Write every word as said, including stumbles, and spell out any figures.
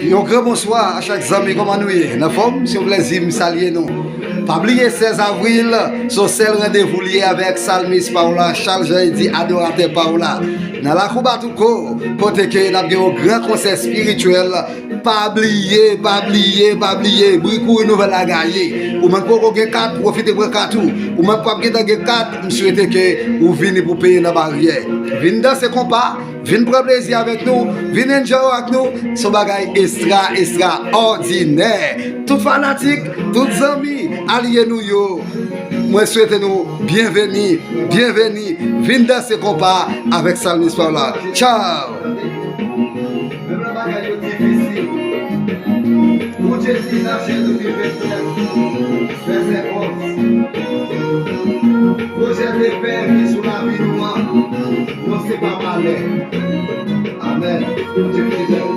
Yon gran bonswa a chak zanmi, kòman nou ye? Nan fòm? Se yon plèzi m salye nou. Pa bliye sèz avril, se yon sèl randevou li ye avèk Salmis Paola, Charles Jean Eddy, Adoratè Paola. Nan lakou Batouko, kote ke n ap gen yon gran konsè espirityèl. Pa bliye, pa bliye, pa bliye, bri kouri nouvèl la gaye. Ou menm ki poko gen kat, pwofite pran kat ou. Ou menm k p ap gentan gen kat, m swete ke ou vini pou peye nan baryè. Vin danse konpa, vin pran plezi avèk nou, vin enjoy ak nou, se yon bagay ekstra, ekstraòdinè. Tout fanatik, tout zanmi, alye nou yo, mwen swete nou byenveni, byenveni, vin danse konpa avèk Salmis Paola. Tchaw! Menm lè bagay yo difisil. Pou Jezi nan Jezi venntrè, vèsè onz. Pwojè de pè ki sou lavi nou an, non se pa malè. Amèn. Bondye fidèl.